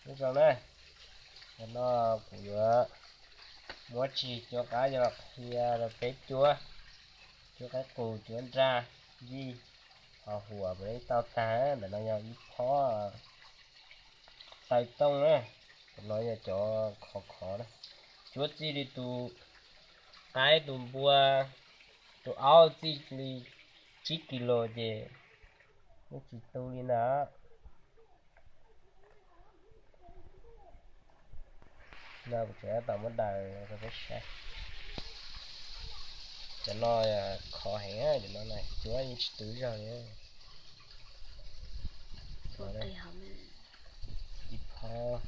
Nyob zoo na, nim no kuv yuav muab tsig cuab qaib coj los qhia rau peb cuab, cuab qaib qus, cuab nraj, yij, ho huam, puav leej tau tag. Ntawm no yog ib phob taw tooj na, cov no yog cov khov khov na. Cuab txij li tus qaib, tus npua, tus aub txij li tsib kis lus ces yeej tsis tu li ntag. No kuv tseem tab tom muab daws rau peb saib. Cov no khov heev, cov no cuab yeej tsis tu zog li. Ib phob.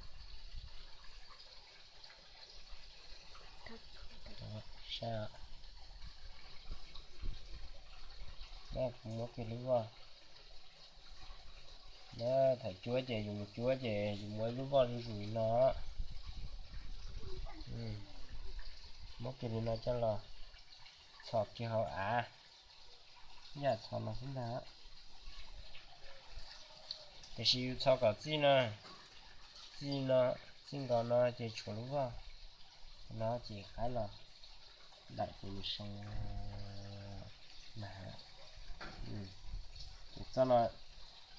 Saib, kuv muab kiag lub voj. Thaum cuab ces yus mus cuab ces yus muab lub voj zuj zus li no. Muab kiag li no coj los txhos kiag hauv av, ib yam txhos no xwb ntag. Tiam sis yus txhos kom txij no, txij no, txij nkaus no ces tshuav lub voj no ces qaib los daim ces nws soo na. Ces txoj no,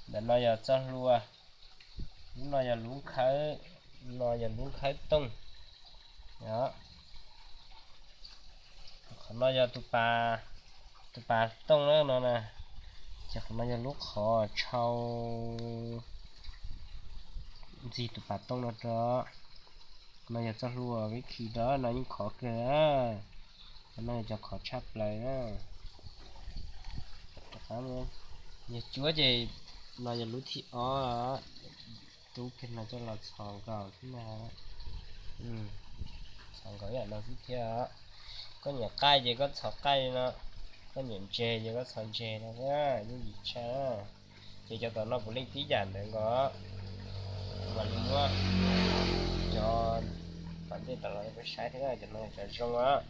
ntawm no yog txoj hlua, lub no yog lub nkhawb, no yog lub nkhawb tooj. Qhov no yog tus pas tooj na no na, ces qhov no yog lub qhov tshau ntxig tus pas tooj no rau. No yog txoj hlua vib khi rau, no yeej khov kawg. Qhov no yog cov khov tshaj plaws na. Yog cuab ces no yog lub thib ob, rub kiag no coj los txhos nkaus xwb na. Txhos nkaus ib yam no xwb thiab. Koj nyiam qaij ces koj txhos qaij li no, koj nyiam ntseg ces koj txhos ntseg no xwb, yooj yim tshaj. Ces cov tom no puav leej tib yam ntawd nkaus. Kuv mam li muab cov tom ntej tom los rau peb saib thiab, cov no yog cov zoo os.